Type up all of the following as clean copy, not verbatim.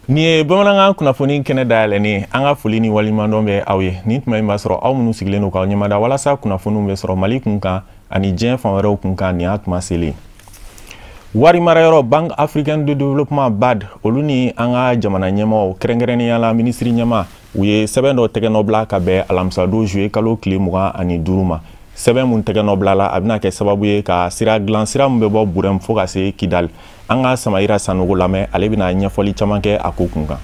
Nin ye bamanankan kunnafoni kɛnɛ dayɛlɛnnen, an ka foli ni waleɲumandɔn bɛ aw ye. Nin tuma in b'a sɔrɔ aw minnu sigilen don k'aw ɲɛmada walasa kunnafoniw bɛ sɔrɔ Mali kun kan ani diɲɛ fan wɛrɛw kun kan, nin y'a tuma selen. Wari marayɔrɔ Banque africaine de développement BAD, olu ni an ka jamana ɲɛmɔgɔw, kɛrɛnkɛrɛnnenya la minisiri ɲɛma, u ye sɛbɛn dɔ tɛgɛnɔ bila ka bɛn alamisadon juillet kalo tile 25 ma. Sɛbɛn mun tɛgɛnɔ bila la, a bɛna kɛ sababu ye ka sira dilan, sira min bɛ bɔ Burɛm fo ka se Kidali. An ka Samayira Sanogo lamɛn, ale bɛna ɲɛfɔli caman kɛ a ko kun kan.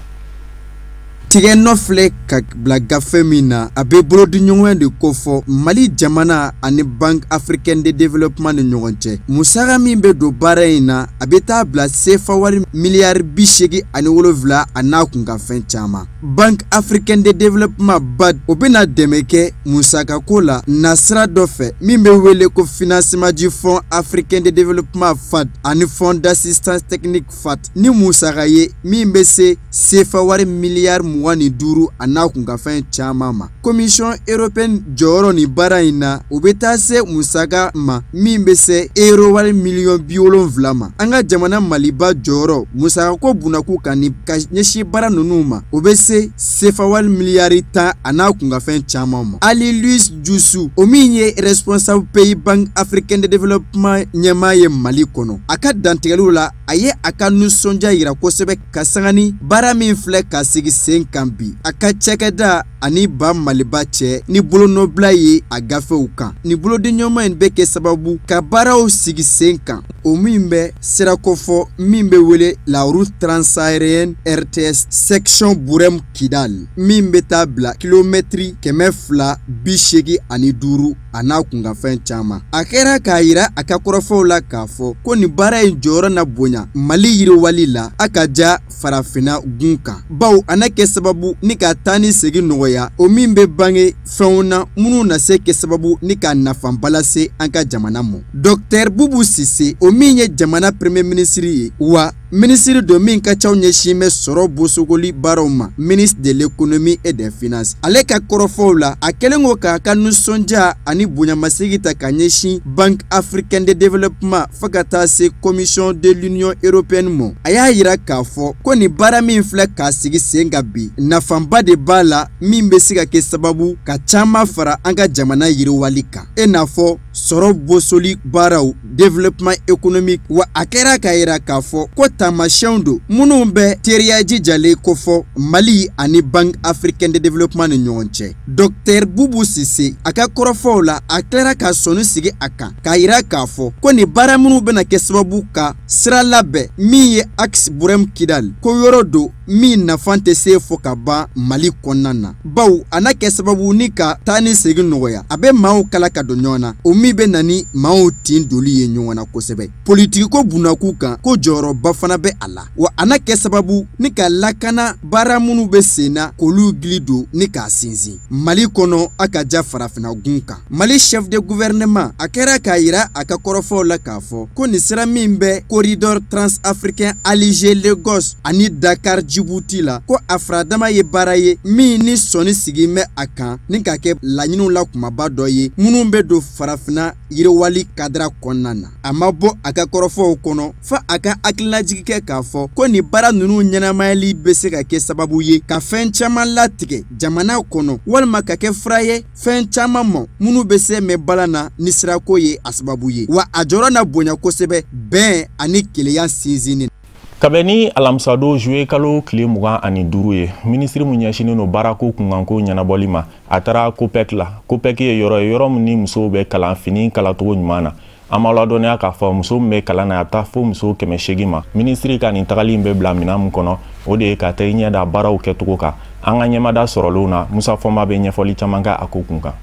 Tigɛ nɔ filɛ ka bila gafe min na, a bɛ bolodiɲɔgɔnya de kofɔ Mali jamana ani Banque africaine de développement ni ɲɔgɔn cɛ. Musaka min bɛ don baara in na, a bɛ taa bila sefa wari miliyari 87 a n'a kunkanfɛn caman. Banque africaine de développement BAD, o bɛna dɛmɛ kɛ musakako la nasira dɔ fɛ min bɛ wele ko financement du Fonds africain de développement FAD ani Fonds d'assistance technique FAT, ni musaka ye min bɛ se sefa wari miliyari 25 a n'a kunkanfɛn caman ma. Commission européenne jɔyɔrɔ nin baara in na, o bɛ taa se musaka ma min bɛ se euro wari miliyɔn 70 ma. An ka jamana Maliba jɔyɔrɔ musakako bunakun kan ni ka ɲɛsin baara ninnu ma, o bɛ se sefa wari miliyari 10 a n'a kunkanfɛn caman ma. Ali Louis Djoussou, o min ye responsable pays Banque africaine de développement ɲɛmaa ye Mali kɔnɔ, a ka dantigɛliw la, a ye a ka nisɔndiya yira kosɛbɛ ka sanga ni baara min filɛ ka sigi sen kan bi a ka cakɛda ani ba Maliba cɛ ni bolonɔbila ye a gafew kan. Ni bolodiɲɔgɔnma in bɛ kɛ sababu ka baaraw sigi sen kan, o min bɛ sirakofɔ min bɛ wele la route transsaharienne RTS section Burɛm Kidal, min bɛ taa bila kilomɛtiri 285 a n'a kunkanfɛn caman. A kɛra k'a yira a ka kɔrɔfɔw la k'a fɔ ko nin baara in jɔyɔrɔ na bonya Mali yiriwali la a ka ja farafinna gun kan, bawo a na kɛ sababu ni ka taa ni segin nɔgɔya, o min bɛ bange fɛnw na minnu na se kɛ sababu ni ka nafaba lase an ka jamana ma. Docteur Boubou Cissé, o min ye jamana premier ministre ye, wa minisiri don min ka caw ɲɛsin bɛ sɔrɔ bosogoli baaraw ma, ministre de l'économie et des finances, ale ka kɔrɔfɔw la, a kɛlen ko k'a ka nisɔndiya ani bonyamasegin ta ka ɲɛsin Banque africaine de développement fo ka taa se Commission de l'Union européenne ma. A y'a yira k'a fɔ ko nin baara min filɛ k'a sigi sen kan bi, nafaba de b'a la min bɛ se ka kɛ sababu ka caman fara an ka jamana yiriwali kan, i n'a fɔ sɔrɔ bosoli baaraw, développement économique. Wa a kɛra k'a yira k'a fɔ ko taamasiyɛnw don minnu bɛ teriya jijalen kofɔ Mali ani Banque africaine de développement ni ɲɔgɔn cɛ. Docteur Boubou Cissé, a ka kɔrɔfɔw la, a tilara ka sɔnni sigi a kan k'a yira k'a fɔ ko nin baara minnu bɛna kɛ sababu ka sira labɛn min ye axe Burɛm Kidal, ko yɔrɔ don min nafa tɛ se fɔ ka ban Mali kɔnɔna na, bawo a na kɛ sababu ni ka taa ni segin nɔgɔya, a bɛ maaw kala ka don ɲɔgɔn na, o min bɛ na ni maaw tin doli ye ɲɔgɔn na kosɛbɛ. Politikiko bunakun kan, ko jɔyɔrɔba fana bɛ a la, wa a na kɛ sababu ni ka lakana baara minnu bɛ sen na k'olu gili don ni k'a sinsin Mali kɔnɔ a ka ja farafinna gun kan. Mali chef de gouvernement, a kɛra k'a yira a ka kɔrɔfɔw la k'a fɔ ko nin sira min bɛ corridor transafricain Alger Lagos ani Dakar Djibouti la, ko a faradama ye baara ye min ni sɔnni sigi bɛ a kan ni ka kɛ laɲiniw la kumaba dɔ ye minnu bɛ don farafinna yiriwali kadira kɔnɔna na. A ma bɔ a ka kɔrɔfɔw kɔnɔ fo a ka hakililajigi kɛ k'a fɔ ko nin baara ninnu ɲɛnamayali bɛ se ka kɛ sababu ye ka fɛn caman latigɛ jamana kɔnɔ, walima ka kɛ fura ye fɛn caman ma minnu bɛ se mɛn balan na ni sirako ye a sababu ye, wa a jɔyɔrɔ na bonya kosɛbɛ bɛn ani kelenya sinsinni. Kabini alamisadon juillet kalo tile 25 ye, minisiri min ɲɛsinnen don baarako kunkanko ɲɛnabɔli ma, a taara COPEC la. COPEC ye yɔrɔ ye, yɔrɔ min ni musow bɛ kalan fini kalacogo ɲuman na. An b'aw ladɔnniya k'a fɔ muso min bɛ kalan na, a bɛ taa fo muso 800 ma. Minisiri ka nin tagali in bɛ bila minɛn min kɔnɔ, o de ye ka taa i ɲɛ da baaraw kɛcogo kan. An ka ɲɛmada sɔrɔlenw na, Musa Fɔnba bɛ ɲɛfɔli caman kɛ a ko kun kan.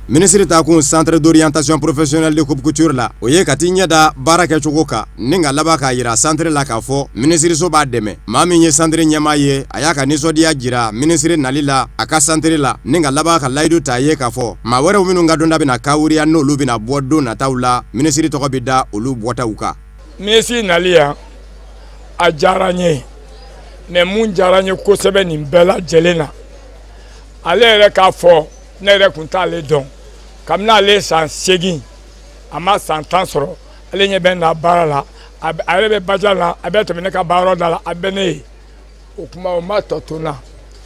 Minisiri taakun centre d'orientation professionnelle de coupe couture la, o ye ka t'i ɲɛ da baara kɛcogo kan ni ka laban k'a yira centre la k'a fɔ minisiriso b'a dɛmɛ. Maa min ye centre ɲɛmaa ye, a y'a ka nisɔndiya jira minisiri nali la a ka centre la ni ka laban ka layidu ta ye k'a fɔ maa wɛrɛw minnu ka donda bɛna kawuriya n'olu bɛna bɔ don nataw la, minisiri tɔgɔ bɛ da olu bɔtaw kan. Minisiri nali yan a diyara n ye, mais mun diyara n ye kosɛbɛ nin bɛɛ lajɛlen na, Ale yɛrɛ k'a fɔ, ne yɛrɛ kun t'ale dɔn. Kabini ale san 8, a ma san 10 sɔrɔ, ale ɲɛ bɛ na baara la, a yɛrɛ bɛ bajan la, a bɛ tɛmɛ ne ka baarayɔrɔ da la, a bɛ ne ye. O kuma o ma tɔ to n na.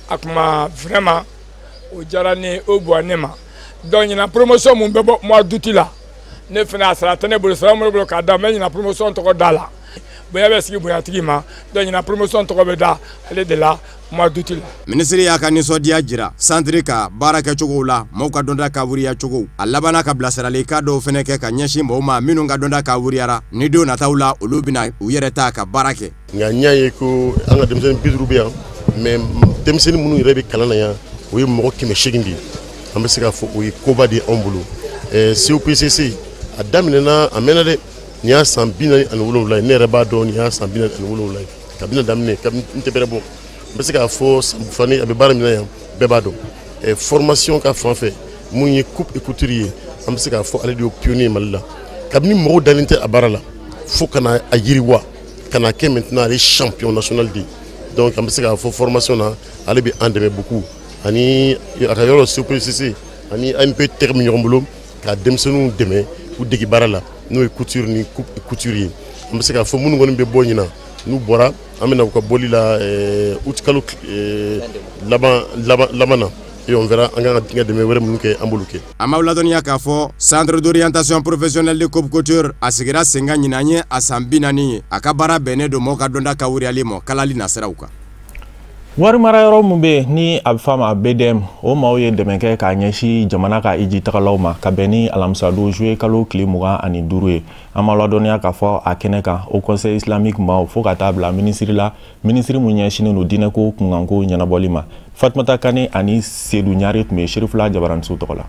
A kuma vraiment o diyara ne ye, o bonya ne ma. Donc ɲinan promotion mun bɛ bɔ mois d'août la, ne fana a sara tɛ ne bolo, sara bɛ ne bolo k'a da, n bɛ ɲinan promotion tɔgɔ da la. Bonya bɛ sigi bonyatigi ma, donc ɲinan promotion tɔgɔ bɛ da ale de la mois d'août la. Minisiri y'a ka nisɔndiya jira santiri ka baara kɛcogow la, maaw ka dɔnta ka wuriya cogo. A labanna ka bilasiralikan dɔw fɛnɛ kɛ ka ɲɛsin maaw ma minnu ka dɔnta ka wuriyara, ni don nataw la olu bɛna u yɛrɛ ta ka baara kɛ. Nka n y'a ye ko an ka denmisɛnnin 50 bɛ yan, mais denmisɛnnin minnu yɛrɛ bɛ kalan na yan, o ye mɔgɔ 800 de ye. An bɛ se k'a fɔ o ye koba de ye anw bolo. COPCC a daminɛna, a mɛnna dɛ. Nin y'a san 47 ye, ne yɛrɛ b'a dɔn nin y'a san 47 ye. Kabini a daminɛ, kabini n tɛ bɛrɛ bɔ, n bɛ se k'a fɔ Fane a bɛ baara min na yan, bɛɛ b'a dɔn. Formation ka fan fɛ, mun ye coupe et couture ye, an bɛ se k'a fɔ ale de ye pionnier Mali la. Kabini mɔgɔw dalen tɛ a baara la, fo ka na a yiriwa, ka na kɛ maintenant ale champion national de ye. Donc an bɛ se k'a fɔ formation na, ale bɛ an dɛmɛ beaucoup. Ani a ka yɔrɔ COPCC ani AMP tɛgɛ bɛ ɲɔgɔn bolo ka denmisɛnninw dɛmɛ k'u dege baara la, n'o ye couture ni coupe et couture ye. An bɛ se k'a fɔ minnu kɔni bɛ bɔ ɲinan, n'u bɔra, an bɛna u ka bɔli la août kalo laban na, et on verra an kan ka dɛmɛ wɛrɛ minnu kɛ, an b'olu kɛ. An b'aw ladɔnniya k'a fɔ centre d'orientation professionnelle de coupe couture a sigira sen kan ɲinan ye a san 40 ye. A ka baara bɛnnen don maaw ka dɔnta ka wuriyali ma kalali nasiraw kan. Wari mara yɔrɔ min bɛ yen ni a bɛ f'a ma BDM, o maaw ye dɛmɛ kɛ k'a ɲɛsin jamana ka hiji tagalaw ma ka bɛn ni alamisadon juillet kalo tile 25 ye. An b'aw ladɔnniya k'a fɔ a kɛnɛ kan, o conseil islamique maaw fo ka taa bila minisiri la, minisiri mun ɲɛsinnen don diinɛko kunkanko ɲɛnabɔli ma. Fatumata Kane ani Seydou Ɲare tun bɛ Serifula Jabaraniso tɔgɔ la.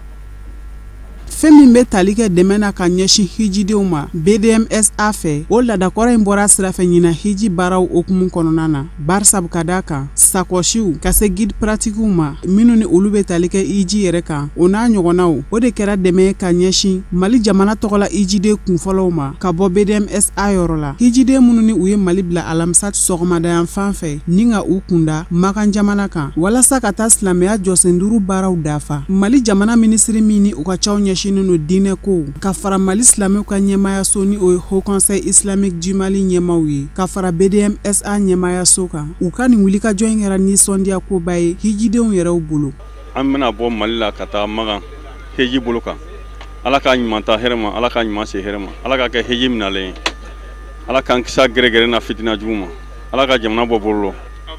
Fɛn min bɛ tali kɛ dɛmɛ na ka ɲɛsin hijidenw ma BDMSA fɛ, o laadakɔrɔ in bɔra sira fɛ ɲinan hiji baaraw hukumu kɔnɔna na, barisabu ka d'a kan sakɔsiw ka se guide pratiquew ma minnu ni olu bɛ tali kɛ hiji yɛrɛ kan, o n'a ɲɔgɔnnaw, o de kɛra dɛmɛ ka ɲɛsin Mali jamana tɔgɔla hijiden kunfɔlɔw ma ka bɔ BDMSA yɔrɔ la. Hijiden minnu ni u ye Mali bila alamisa sɔgɔmada fan fɛ ni ka u kunda Makan jamana kan walasa ka taa silamɛya jɔsen 5 baaraw dafa, Mali jamana minisiri min ni u ka caw ɲɛsinnen don diinɛ kow ka fara Mali silamɛw ka ɲɛmaayaso ni o ye Haut Conseil islamique du Mali ɲɛmaaw ye, ka fara BDMSA ɲɛmaayaso kan, u ka nin wulikajɔ in kɛra nisɔndiya koba ye hijidenw yɛrɛw bolo. An bɛna bɔ Mali la ka taa Makan hiji bolo kan. Ala k'a ɲuman taa hɛrɛ ma, Ala k'a ɲuman se hɛrɛ ma, Ala k'a kɛ hiji minalen ye, Ala k'an kisi gɛrɛgɛrɛ na fitina jugu ma, Ala ka jamana bɔ bolo,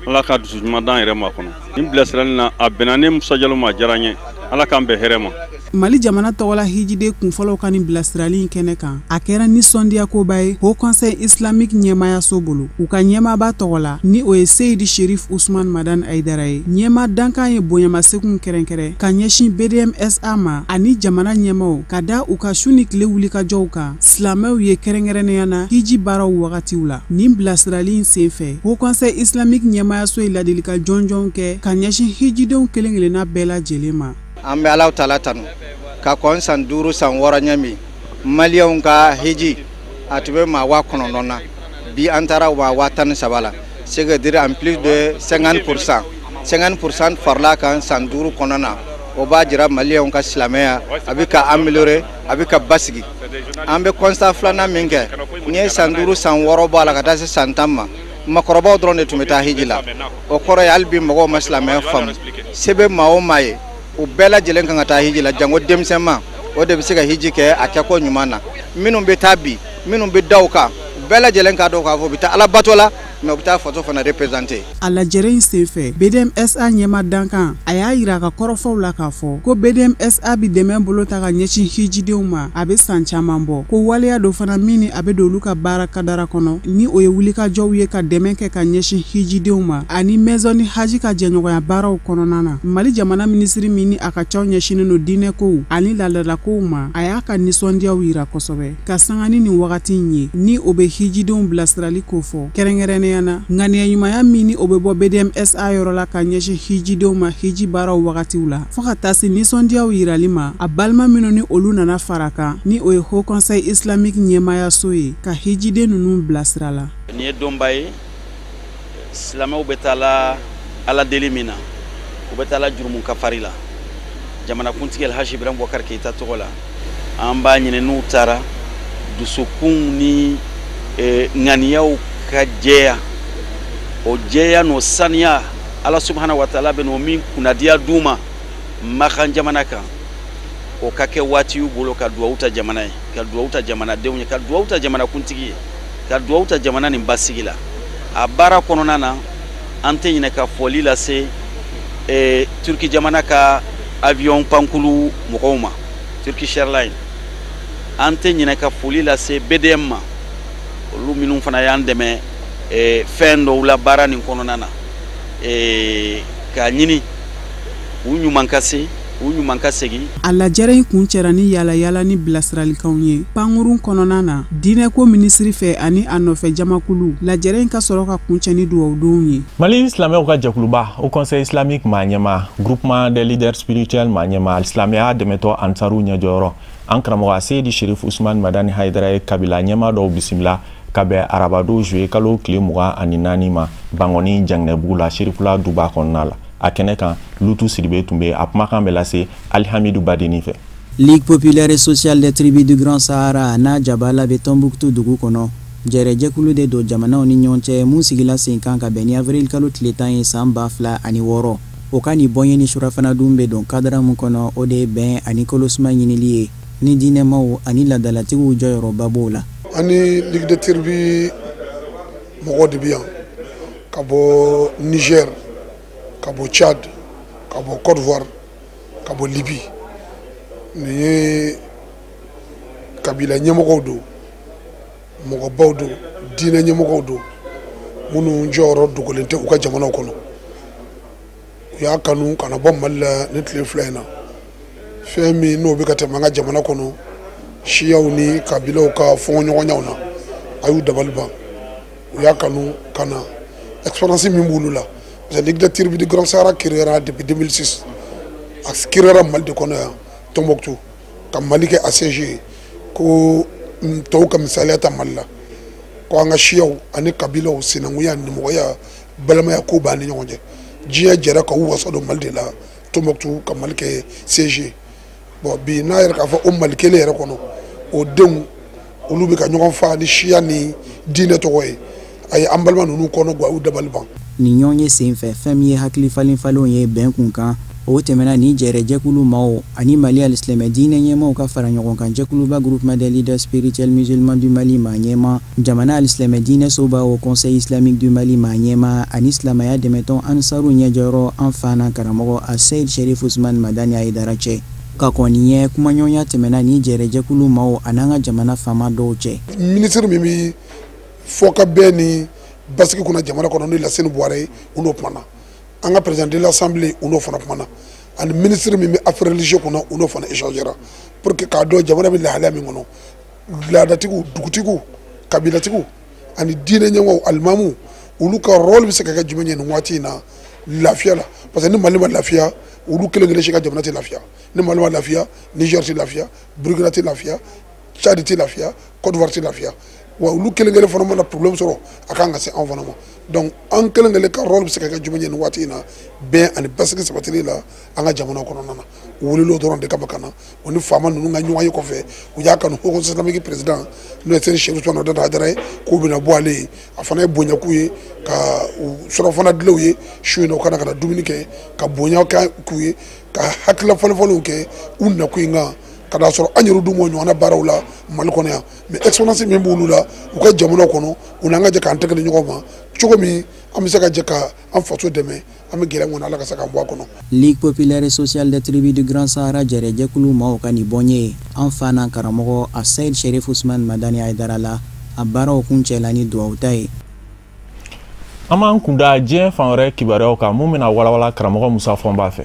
Ala ka dusu ɲuman d'an yɛrɛ ma kɔnɔ. Nin bilasirali na, a bɛnna ne Musa Jalo ma, a diyara n ye. Ala k'an bɛn hɛrɛ ma. Mali jamana tɔgɔla hijiden kunfɔlɔw ka nin bilasirali in kɛnɛ kan, a kɛra nisɔndiya koba ye Haut Conseil islamique ɲɛmaayaso bolo. U ka ɲɛmaaba tɔgɔ la ni o ye Seyidi Sherif Usman Madan Ayidara ye, ɲɛma dankan ye bonyamasegin kɛrɛnkɛrɛn ka ɲɛsin BDMSA ma ani jamana ɲɛmaw ka da u ka su ni tile wulikajɔw kan silamɛw ye, kɛrɛnkɛrɛnnenya na hiji baaraw wagatiw la. Nin bilasirali in senfɛ, Haut Conseil islamique ɲɛmaayaso ye ladilikan jɔnjɔnw kɛ ka ɲɛsin hijidenw kelen kelenna bɛɛ lajɛlen ma. An bɛ Alahu taala tanu ka kɔn san 5 san 6 ɲɛ min maliyɛnw ka hiji a tun bɛ maa 9,000 na, bi an taara maa 13,000 la, c'est à dire en plus de 50%, 50% farala kan san 5 kɔnɔna na. O b'a jira maliyɛnw ka silamɛya a bɛ ka améliorer, a bɛ ka basigi. An bɛ constat filanan min kɛ, n'i ye san 5 san 6 bɔ a la ka taa se san 10 ma, makɔrɔbaw dɔrɔn de tun bɛ taa hiji la. O kɔrɔ ye hali bi mɔgɔw ma silamɛya faamu. Se bɛ maa o maa ye, u bɛɛ lajɛlen kan ka taa hiji la, jango denmisɛnma, o de bɛ se ka hiji kɛ a kɛko ɲuman na. Minnu bɛ taa bi, minnu bɛ da u kan, u bɛɛ lajɛlen k'a dɔn k'a fɔ u bɛ taa Ala bato la, mais u bɛ taa faso fana représenter. A lajɛrɛ in senfɛ, BDMSA ɲɛma dankan a y'a yira a ka kɔrɔfɔw la k'a fɔ ko BDMSA bi dɛmɛ bolo ta ka ɲɛsin hijidenw ma a bɛ san caman bɔ, ko waleya dɔ fana min ni a bɛ don olu ka baara kadara kɔnɔ ni o ye wulikajɔw ye ka dɛmɛ kɛ ka ɲɛsin hijidenw ma ani maison ni haji ka jɛɲɔgɔnya baaraw kɔnɔna na. Mali jamana minisiri min ni a ka caw ɲɛsinnen don diinɛkow ani laadalakow ma, a y'a ka nisɔndiyaw yira kosɛbɛ ka sanga ni nin wagati in ye ni o bɛ hijidenw bilasirali ko fɔ, kɛrɛnkɛrɛnnenya na ŋaniya ɲumanya min ni o bɛ bɔ BDMSA yɔrɔ la ka ɲɛsin hijidenw ma hiji baaraw wagatiw la, fo ka taa se nisɔndiyaw yirali ma a balima minnu ni olu nana fara kan ni o ye Haut Conseil islamique ɲɛmaayaso ye ka hijiden ninnu bilasira la. Nin ye donba ye, silamɛw bɛ taa la Ala deli min na, U bɛ taa la jurumu kafari la. Jamanakuntigi Alhaji Ibrahim Boubacar Keïta tɔgɔ la, an b'a ɲini n'u taara dusukun ni ŋaniyaw ka jɛya, o jɛya n'o saniya, Ala subahana wa taala bɛ n'o min kunnadiya d'u ma Makan jamana kan, o ka kɛ waati y'u bolo ka duwawu ta jamana ye, ka duwawu ta jamanadenw ye, ka duwawu ta jamanakuntigi ye, ka duwawu ta jamana nin basigi la. A baara kɔnɔna na, an tɛ ɲinɛ ka foli lase Turki jamana ka avion pankulu mɔgɔw ma, Turkish Airlines. An tɛ ɲinɛ ka foli lase BDM ma, olu minnu fana y'an dɛmɛ fɛn dɔw la baara nin kɔnɔna na, k'a ɲini u ɲuman ka se, u ɲuman ka segin. A lajɛrɛ in kuncɛra ni yaala-yaala ni bilasiralikanw ye pankurun kɔnɔna na diinɛko minisiri fɛ ani a nɔfɛ jamakulu. Lajɛrɛ in ka sɔrɔ ka kuncɛ ni dugawudonw ye. Mali silamɛw ka jɛkuluba Haut Conseil islamique maa ɲɛmaa, groupement des leaders spirituels maa ɲɛmaa, alisilamɛya dɛmɛtɔ Ansaru ɲɛjɔyɔrɔ, an karamɔgɔ Seyidi Sherif Usman Madani Hayidara ye kabila ɲɛmaa dɔw bisimila ka bɛn arabado juillet kalo tile 24 ma Bangɔni Janginɛbugu la, Serifula duba kɔnɔna la. A kɛnɛ kan, Lutu Sidibe tun bɛ a kumakan bɛ lase Alihamidu Badeni fɛ. Ligue populaire et sociale des tribus du Grand Sahara n'a jabala bɛ Tombouctou dugu kɔnɔ. Jɛrɛjɛkulu de don jamanaw ni ɲɔgɔn cɛ mun sigila sen kan ka bɛn ni avril kalo tile 10 ye san 2006. O ka nin bɔnye ni surafana dun bɛ don kadara mun kɔnɔ, o de ye bɛn ani kolosuma ɲinili ye ni diinɛmaw ani laadalatigiw jɔyɔrɔba b'o la. An ni Ligue des tribus mɔgɔw de bɛ yan ka bɔ Niger, ka bɔ Tchad, ka bɔ Côte d'Ivoire, ka bɔ Libye. Nin ye kabila ɲɛmɔgɔw don, mɔgɔbaw don, diinɛ ɲɛmɔgɔw don, minnu jɔyɔrɔ dogolen tɛ u ka jamanaw kɔnɔ. U y'a kanu ka na bɔ Mali la ni tile 2 in na. Fɛn min n'o bɛ ka tɛmɛ an ka jamana kɔnɔ, siyaw ni kabilaw ka fɔɲɔgɔnyaw na, a y'u dabali ban. U y'a kanu ka na expérience min b'olu la, parce que Ligue des tribus du Grand Sahara créera depuis 2006, a créera Mali de kɔnɔ yan Tombouctou, ka Mali kɛ a siège ye, ko tɔw ka misaliya ta Mali la, ko an ka siyaw ani kabilaw, sinankunya, nimɔgɔya, balimaya ko b'an ni ɲɔgɔn cɛ. Diɲɛ jɛra ka u wasa don Mali de la Tombouctou, ka Mali kɛ siège ye. Bon, bi n'a yɛrɛ k'a fɔ o Mali kelen yɛrɛ kɔnɔ, o denw olu bɛ ka ɲɔgɔn fa ni siya ni diinɛ tɔgɔ ye, a ye an balima ninnu kɔnɔ gan, a y'u dabali ban. Nin ɲɔgɔn ye sen fɛ, fɛn min ye hakili falen falenw ye bɛn kun kan, o tɛmɛna ni jɛrɛjɛkulu maaw ani Mali alisilamɛ diinɛ ɲɛmaaw ka fara ɲɔgɔn kan jɛkuluba groupement des leaders spirituels musulmans du Mali maa ɲɛmaa, jamana alisilamɛ diinɛ soba Haut Conseil islamique du Mali maa ɲɛmaa ani silamɛya dɛmɛtɔn Ansaru ɲɛjɔyɔrɔ, an fa n'a karamɔgɔ Aseyid Sherif Usman Madani Hayidara cɛ. Ka kɔn nin ɲɛ, kumaɲɔgɔnya tɛmɛna ni jɛrɛjɛkulu maaw ani an ka jamana faama dɔw cɛ. Minisiri min bɛ fɔ ka bɛn ni basigi kunna jamana kɔnɔ, n'o ye Laseni Buware ye, u n'o kumana. An ka président de l'assemblée, u n'o fana kumana. Ani minisiri min bɛ affaires religieuses kunna, u n'o fana échangera pour que k'a dɔn jamana bɛ lahalaya min kɔnɔ, laadatigiw, dugutigiw, kabilatigiw ani diinɛ ɲɛmɔgɔw, alimamuw, olu ka rôle bɛ se ka kɛ jumɛn ye nin waati in na lafiya la. Parce que ni Mali ma lafiya, olu kelen kelen si ka jamana tɛ lafiya. Ni Mali ma lafiya, Niger tɛ lafiya, Burkina tɛ lafiya, Tchad tɛ lafiya, Côte d'Ivoire tɛ lafiya. Wa olu kelen kelen fana mana problème sɔrɔ, a kan ka se anw fana ma. Donc an kelen kelen ka rôle bɛ se ka kɛ jumɛn ye nin waati in na bɛn ani basigi sabatili la an ka jamana kɔnɔna na? U wulila o dɔrɔn de kama ka na o ni faama ninnu ka ɲɔgɔn ye. Kɔfɛ, u y'a kanu Haut Conseil islamique président, n'o ye Seyidi Chérif Ousmane Madani Hayidara ye, k'u bɛna bɔ ale ye. A fana ye bonya k'u ye, ka u surafana dilan u ye su in na, u kana ka na dumuni kɛ, ka bonya k'u ye, ka hakilila falen falenw kɛ u nakun in kan, ka n'a sɔrɔ an yɛrɛ dun m'o ɲɔgɔnna baaraw la Mali kɔnɔ yan. Mais expérience min b'olu la u ka jamanaw kɔnɔ, u n'an ka jɛ k'an tɛgɛ di ɲɔgɔn ma cogo min an bɛ se ka jɛ ka an faso dɛmɛ, an bɛ gɛlɛya min kɔnɔ, Ala ka se k'an bɔ a kɔnɔ. Ligue populaire et sociale des tribus du Grand Sahara jɛrɛjɛkulu maaw ka nin bɔnye ye an fa n'an karamɔgɔ Aseyid Sherif Usman Madani Hayidara la, a baaraw kuncɛla ni duwawu ta ye. An b'an kunda diɲɛ fan wɛrɛ kibaruyaw kan, mun bɛna walawala karamɔgɔ Musa Fɔnba fɛ.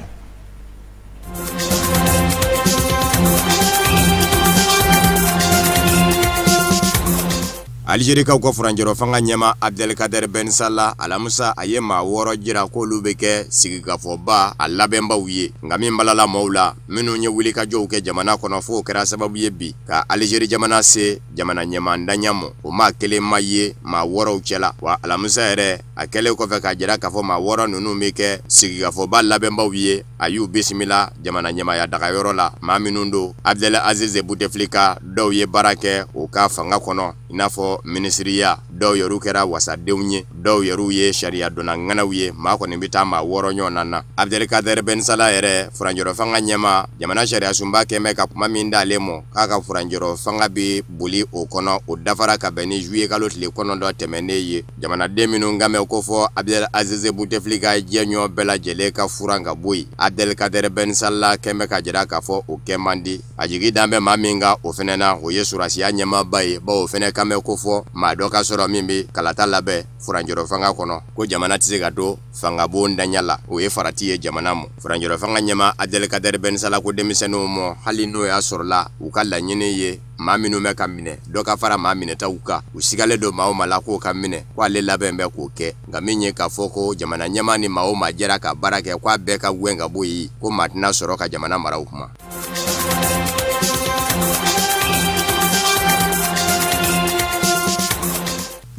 Alizerikaw ka furancɛrɔ fanga ɲɛma Abdelkader Ben Salah, alamisa a ye maa 6 jira k'olu bɛ kɛ sigikafɔba a labɛnbaw ye. Nka min balala maaw la, minnu ye wulikajɔw kɛ jamana kɔnɔ, f'o kɛra sababu ye bi ka Alizeri jamana se jamana ɲɛmandanya ma, o maa kelen ma ye maa 6 cɛla. Wa alamisa yɛrɛ a A kɛlen kɔfɛ k'a jira k'a fɔ maa 6 ninnu bɛ kɛ sigikafɔba labɛnbaw ye, a y'u bisimila jamana ɲɛmaaya dagayɔrɔ la. Maa minnu don, Abdelaziz Bouteflika, dɔw ye baara kɛ o ka fanga kɔnɔ i n'a fɔ minisiriya, dɔw yɛrɛ kɛra wasadenw ye, dɔw yɛrɛ ye sariya donna ŋanaw ye. Maa kɔni bɛ taa maa 6 ɲɔgɔn na. Abdelkader Ben Salah yɛrɛ, furancɛrɔ fanga ɲɛmaa, jamana sariya sunba kɛmɛ ka kuma min d'ale ma k'a ka furancɛrɔ fanga bɛ boli o kɔnɔ, o dafara ka bɛn ni juillet kalo tile 9 tɛmɛnen ye. Jamanaden minnu kan bɛ ko fɔ Abdelaziz Bouteflika jɛɲɔgɔn bɛɛ lajɛlen ka furan ka bɔ yen, Abdelkader Ben Salah kɛmɛ ka jira k'a fɔ o kɛ man di. A jigi dan bɛ maa min kan o fɛnɛ na, o ye surasiya ɲɛmaaba ye, bawo o fɛnɛ kan bɛ ko fɔ maa dɔ ka sɔrɔ min bɛ kalata labɛn furancɛrɔ fanga kɔnɔ, ko jamana tɛ se ka to fangabon daɲa la, o ye farati ye jamana ma. Furancɛrɔ fanga ɲɛmaa Abdelkader Ben Salah ko denmisɛnninw ma, hali n'o y'a sɔrɔla u ka laɲini ye maa minnu bɛ ka minɛ, dɔ ka fara maa minɛtaw kan, u sigalen don maa o maa la k'o ka minɛ, ko ale labɛn bɛ k'o kɛ. Nka min ye k'a fɔ ko jamana ɲɛmaa ni maa o maa jɛra ka baara kɛ, k'a bɛɛ ka gɛn ka bɔ yen, ko maa tɛna sɔrɔ ka jamana mara o kuma.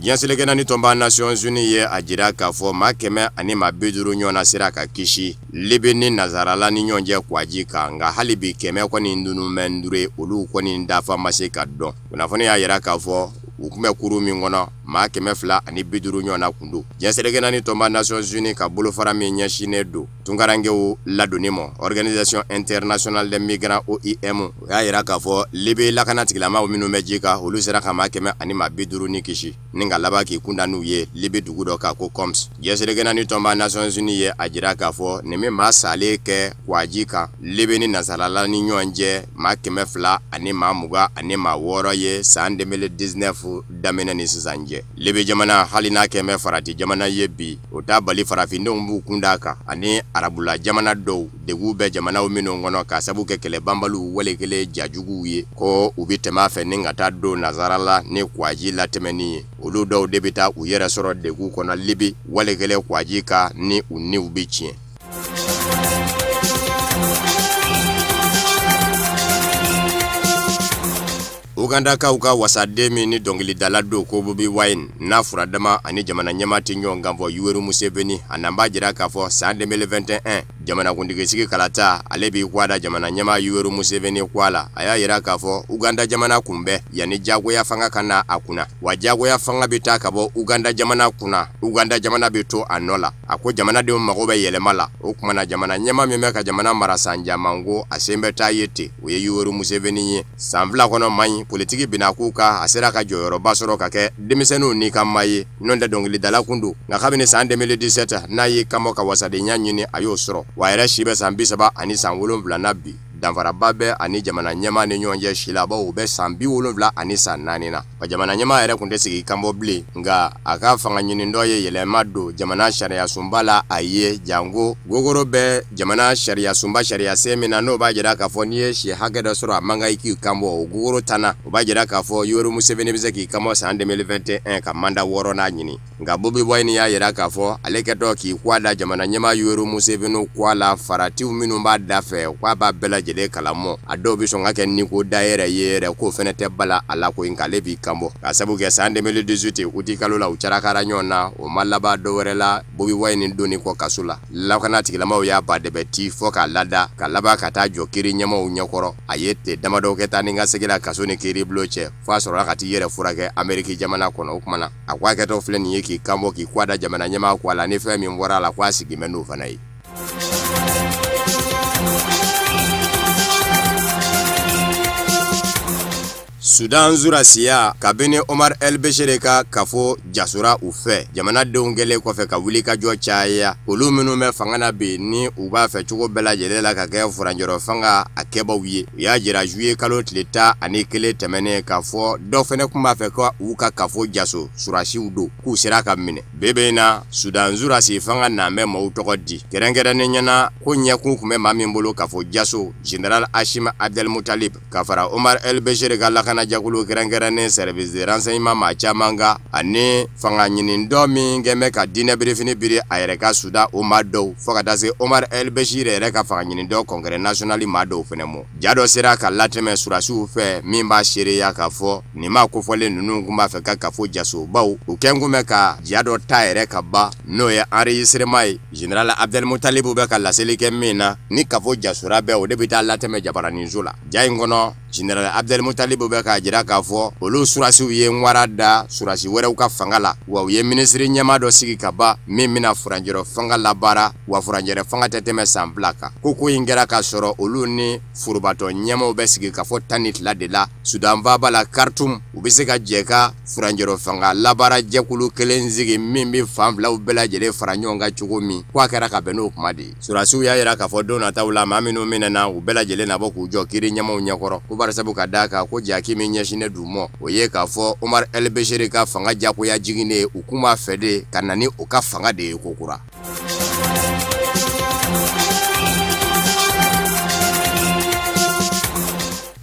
Diɲɛ seleke naani tɔnba Nations Unies ye a jira k'a fɔ maa 150 ɲɔgɔnna sera ka kisi Libi ni Nazarala ni ɲɔgɔn cɛ kwaji kan, nka hali bi 100 kɔni dunun bɛ ndure, olu kɔni dafa ma se ka dɔn. Kunnafoni y'a jira k'a fɔ u tun bɛ kurun min kɔnɔ, maa 250 ɲɔgɔnna kun don. Diɲɛ seleke naani tɔnba Nations Unies ka bolofara min ɲɛsinnen don tunkarankew ladonni ma, Organisation internationale des migrants OIM, o y'a jira k'a fɔ Libi lakana tigilamaw minnu bɛ ji kan, olu sera ka maa 150 ni kisi ni ka laban k'i kunda n'u ye Libi dugu dɔ kan ko Coms. Diɲɛ seleke naani tɔnba Nations Unies ye a jira k'a fɔ nin bɛ maa salen kɛ kwaji kan Libi ni Nasarala ni ɲɔgɔn cɛ, maa 226 ye san 2019 daminɛ ni sisan cɛ. Libi jamana, hali n'a kɛmɛ farati jamana ye bi, o t'a bali farafindenw b'u kun d'a kan ani arabula jamana dɔw degun bɛ jamanaw minnu kɔnɔ k'a sabu kɛ kɛlɛ banbaliw wale kelen jajuguw ye, ko u bɛ tɛmɛ a fɛ ni ka taa don Nasarala ni kwaji latɛmɛni ye. Olu dɔw de bɛ taa u yɛrɛ sɔrɔ degun kɔnɔ Libi wale kelen kwaji kan ni u niw bɛ tiɲɛ. Ugandakaw ka wasaden min ni dɔnkilidala don ko Bobi Wine n'a furadama ani jamana ɲɛmaa tɛ ɲɔgɔn kan fɔ Yoweri Museveni, a nan b'a jira k'a fɔ san 2021 jamanakuntigi kalata, ale b'i kɔ da jamana ɲɛmaa Yoweri Museveni kɔ a la. A y'a jira k'a fɔ Uganda jamana kunbɛn yanni jagoya fanga ka na a kunna, wa jagoya fanga bɛ taa ka bɔ Uganda jamana kunna, Uganda jamana bɛ to a nɔ la. A ko jamanadenw mago bɛ yɛlɛma la, o tuma na jamana ɲɛmaa min bɛ ka jamana mara san caman ko a sen bɛ taa ye ten, o ye Yoweri Museveni ye. San 2 kɔnɔ man ɲi politiki bina k'u kan, a sera ka jɔyɔrɔba sɔrɔ ka kɛ denmisɛnninw ni ka maa ye, n'o tɛ dɔnkilidala kun don. Nka kabini san 2017 n'a y'i kanbɔ ka wasadenya ɲini, a y'o sɔrɔ, wa a yɛrɛ si bɛ san 37 na bi. Danfaraba bɛ ani jamana ɲɛmaa ni ɲɔgɔn cɛ si la, bawo u bɛ san 74 na. Wa jamana ɲɛmaa yɛrɛ kun tɛ sigi kanbɔ bilen, nka a ka fanga ɲinindɔ ye yɛlɛma don jamana sariya sunba la a ye, janko gogoro bɛ jamana sariya sunba sariya sen min na, n'o b'a jira k'a fɔ n'i ye si hakɛ dɔ sɔrɔ a man kan i k'i kanbɔ, o gogoro tanna. O b'a jira k'a fɔ Yoweri Museveni bɛ se k'i kanbɔ san 2021 ka manda 6nan ɲini. Nka Bobi Wine y'a jira k'a fɔ ale kɛtɔ k'i kɔ da jamana ɲɛmaa Yoweri Museveni kɔ a la, faratiw minnu b'a da fɛ k'a b'a bɛɛ lajɛlen kalamɔ, a dɔw bɛ sɔn ka kɛ niko da yɛrɛ ye yɛrɛ, k'o fɛnɛ tɛ bala a la ko nka ale b'i kanbɔ, k'a sabu kɛ san 2018 uti kalo la u carakara ɲɔgɔn na, o ma laban dɔwɛrɛ la Bobi Wine donni kɔ kaso la. Lakana tigilamaw y'a ba dɛbɛ ti fɔ k'a lada, ka laban ka taa jɔ kiiri ɲɛmaaw ɲɛkɔrɔ. A ye tile damadɔ kɛ taa ni ka segin la kaso ni kiiri bulon cɛ, f'a sɔrɔla ka t'i yɛrɛ furakɛ Ameriki jamana kɔnɔ. O tuma na a ko a kɛtɔ filɛ nin ye k'i kanbɔ k'i kɔ da jamana ɲɛmaa kɔ a la, ni fɛn min bɔra a la k'a sigi bɛ n'o fana ye. Sudan Zurasiya, kabini Omar El Bashir ka kafo jasora u fɛ, jamanadenw kɛlen kɔfɛ ka wuli ka jɔ caya, olu minnu bɛ fanga na bi ni u b'a fɛ cogo bɛɛ lajɛlen la ka kɛ furancɛrɔ fanga a kɛbaw ye, u y'a jira juillet kalo tile 11 tɛmɛnen k'a fɔ dɔ fɛnɛ tun b'a fɛ ka u ka kafo jaso surasiw don, k'u sera ka minɛ. Bebe in na Sudan Zurasi fanga nan bɛ maaw tɔgɔ di, kɛrɛnkɛrɛnnen ɲɛna ko ɲɛkun tun bɛ maa min bolo kafo jaso, Général Hashim Abdel Muttalib, ka fara Omar El Bashir ka lakana lakanajɛkulu kɛrɛnkɛrɛnnen service de renseignement maa caman kan ani fanga ɲini dɔ min kɛn bɛ ka diinɛ birifini biri a yɛrɛ ka Sudan o maa dɔw fo ka taa se Omar El Bashir yɛrɛ ka fanga ɲini dɔ Congrès national maa dɔw fɛnɛ mɔ. Ja dɔ sera ka latɛmɛ surasiw fɛ min b'a seereya k'a fɔ nin maa kofɔlen ninnu kun b'a fɛ ka kafo jaso baw u kɛn kun bɛ ka ja dɔ ta yɛrɛ ka ban n'o ye enregistrement ye Général Abdel Muttalib bɛ ka laseli kɛ min na ni kafo jasora bɛɛ o de bɛ taa latɛmɛ jabaraninso la. Ja in kɔnɔ Général Abdel Muttalib bɛ k'a jira k'a fɔ olu surasiw ye ŋwara da surasi wɛrɛw ka fanga la wa u ye minisiri ɲɛmaa dɔ sigi ka ban min bɛna furancɛrɔ fanga labaara wa furancɛrɛ fanga tɛ tɛmɛ san 2 kan. Ko in kɛra k'a sɔrɔ olu ni forobatɔ ɲɛmaaw bɛ sigi ka fɔ 12 de la Sudan faaba la Khartoum. U bɛ se ka jɛ ka furancɛrɔ fanga labaara jɛkulu kelen sigi min bɛ fan filaw bɛɛ lajɛlen fara ɲɔgɔn kan cogo min ko a kɛra ka bɛn n'o kuma de ye. Surasiw y'a jira k'a fɔ don nataw la maa minnu minɛna u bɛɛ lajɛlen na bɔ k'u jɔ kiiri ɲɛmaaw ɲɛkɔrɔ ko barisabu ka d'a kan ko jaki min ɲɛsinnen d'u ma o ye k'a fɔ Omar El Bashir ka fanga jagoya jiginnen u kun b'a fɛ de ka na ni o ka fanga de ye kokura.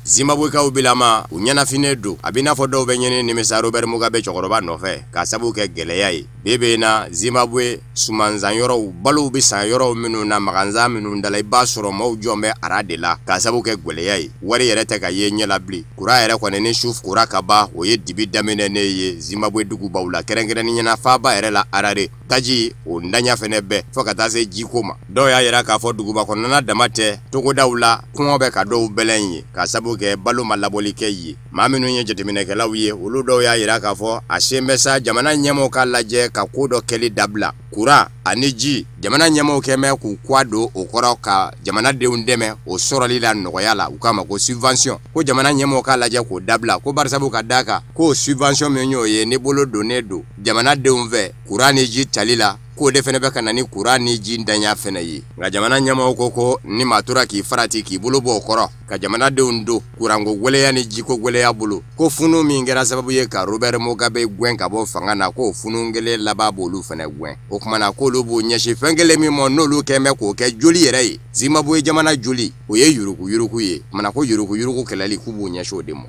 Zimbabwekaw bilama u ɲɛnafinen don a b'i n'a fɔ dɔw bɛ ɲini nimisa Robert Mugabe cɛkɔrɔba nɔfɛ k'a sababu kɛ gɛlɛya ye. Bi bi in na Zimbabwe sumansan yɔrɔw balow bɛ san yɔrɔw minnu na magansan minnu da la i b'a sɔrɔ maaw jɔn bɛ ara de la k'a sababu kɛ gɛlɛya ye. Wari yɛrɛ tɛ ka ye ɲɛ la bilen. Kuran yɛrɛ kɔni ni su kora ka ban o ye dibi daminɛnen ye Zimbabwe dugubaw la kɛrɛnkɛrɛnnenya la faaba yɛrɛ la Harare. Taji o ntanya fɛnɛ bɛɛ fo ka taa se jiko ma. Dɔw y'a jira k'a fɔ duguba kɔnɔna dama tɛ togodaw la kɔngɔ bɛ ka dɔw bɛlɛn ye k'a sababu kɛ balo ma labɔli kɛ ye. Maa minnu ye jateminɛkɛlaw ye olu dɔw y'a jira k'a fɔ a sen bɛ sa jamana ɲɛmaaw ka lajɛ ka ko dɔ kɛli dabila. Kuran ani ji jamana ɲɛmaaw kɛn bɛ k'u kɔ don o kɔrɔ ka jamanadenw dɛmɛ o sɔrɔli la nɔgɔya la u k'a ma ko subvention ko jamana ɲɛmaaw k'a lajɛ k'o dabila ko barisabu ka d'a kan k'o subvention min y'o ye ni bolo donnen don jamanadenw fɛ kuran ni ji tali la k'o de fɛnɛ bɛ ka na ni kuran ni ji ntanya fɛnɛ ye. Nka jamana ɲɛmaaw ko ni maa tora k'i farati k'i bolo bɔ o kɔrɔ ka jamanadenw don kuranko gwɛlɛya ni jiko gwɛlɛya bolo ko funu min kɛra sababu ye ka Robert Mugabe gɛn ka bɔ fanga na k'o funu kelen laban b'olu fɛnɛ gɛn. O kuma na k'olu b'u ɲɛsin fɛn kelen min ma n'olu kɛn bɛ k'o kɛ joli yɛrɛ ye. Zimbabwe jamana joli o ye yuruguyurugu ye. O kuma na ko yuruguyurugu kɛlɛli k'u b'u ɲɛsin o de ma.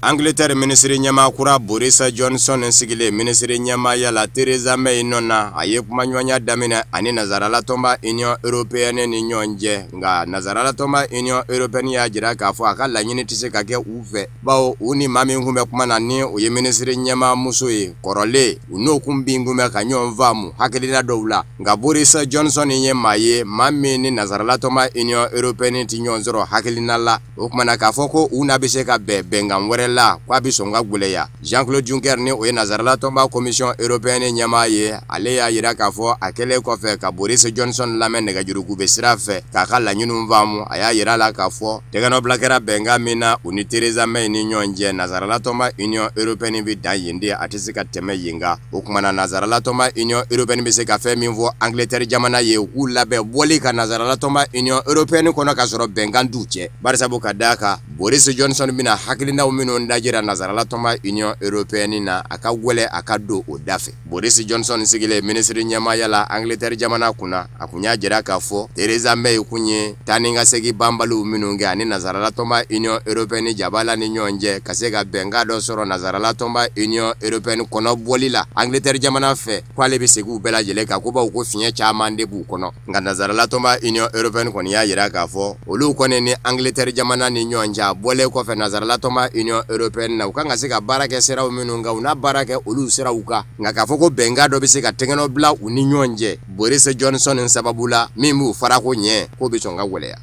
Angleterre minisiri ɲɛmaa kura Boris Johnson sigilen minisiri ɲɛmaaya la Theresa May nɔ na a ye kumaɲɔgɔnya daminɛ ani nansarala tɔnba Union européenne ni ɲɔgɔn cɛ. Nka nansarala tɔnba Union européenne y'a jira k'a fɔ a ka laɲini tɛ se ka kɛ u fɛ bawo u ni maa min kun bɛ kuma na ni o ye minisiri ɲɛmaa muso ye kɔrɔlen u n'o kun bin kun bɛ ka ɲɔgɔn faamu hakilina dɔw la. Nka Boris Johnson ye maa ye maa min ni nansarala tɔnba Union européenne tɛ ɲɔgɔn sɔrɔ hakilina la. O kuma na k'a fɔ ko u n'a bɛ se ka bɛn bɛnkan wɛrɛ la k'a bɛ sɔn ka gwɛlɛya. Jean-Claude Juncker ni o ye nansarala tɔnba commission européenne ɲɛmaa ye ale y'a jira k'a fɔ a kɛlen kɔfɛ ka Boris Johnson lamɛn nɛgɛjurukube sira fɛ k'a ka laɲiniw faamu a y'a jira la k'a fɔ tɛgɛnɔbila kɛra bɛnkan min na u ni Theresa May ni ɲɔgɔn cɛ nansarala tɔnba Union européenne bɛ dan yen de a tɛ se ka tɛmɛ yen kan. O kuma na nansarala tɔnba Union européenne bɛ se ka fɛn min fɔ Angleterre jamana ye u k'u labɛn bɔli ka nansarala tɔnba Union européenne kɔnɔ k'a sɔrɔ bɛnkan t'u cɛ. Barisabu ka d'a kan Boris Johnson bɛna hakilinaw minnu dajira nansarala tɔnba Union européenne na a ka gwɛlɛ a ka don o da fɛ. Boris Johnson sigilen minisiri ɲɛmaaya la Angleterre jamana kunna a kun y'a jira k'a fɔ Theresa May kun ye taa ni ka segin banbaliw minnu kɛ ani nansarala tɔnba Union européenne jabala ni ɲɔgɔn cɛ ka se ka bɛnkan dɔ sɔrɔ nansarala tɔnba Union européenne kɔnɔ bɔli la Angleterre jamana fɛ k'ale bɛ segin u bɛɛ lajɛlen kan ko bawo ko fiɲɛ caman de b'u kɔnɔ. Nka nansarala tɔnba Union européenne kɔni y'a jira k'a fɔ olu kɔni ni Angleterre jamana ni ɲɔgɔn cɛ a bɔlen kɔfɛ nansarala tɔnba Union européenne na u kan ka se ka baara kɛ siraw minnu kan u n'a baara kɛ olu siraw kan. Nka k'a fɔ ko bɛnkan dɔ bɛ se ka tɛgɛnɔ bila u ni ɲɔgɔn cɛ Boris Johnson sababu la min b'u farako ɲɛ k'o bɛ sɔn ka gwɛlɛya.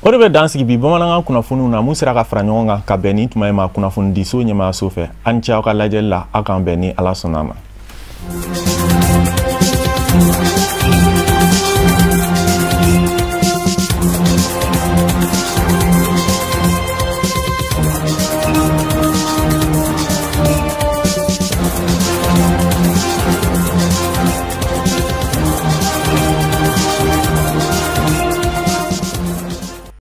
O de bɛ dan sigi bi bamanankan kunnafoniw na mun sera ka fara ɲɔgɔn kan ka bɛn ni tuma in ma kunnafonidiso ɲɛmaayaso fɛ. Aw ni ce aw ka lajɛli la aw k'an bɛn ni Ala sɔnna a ma.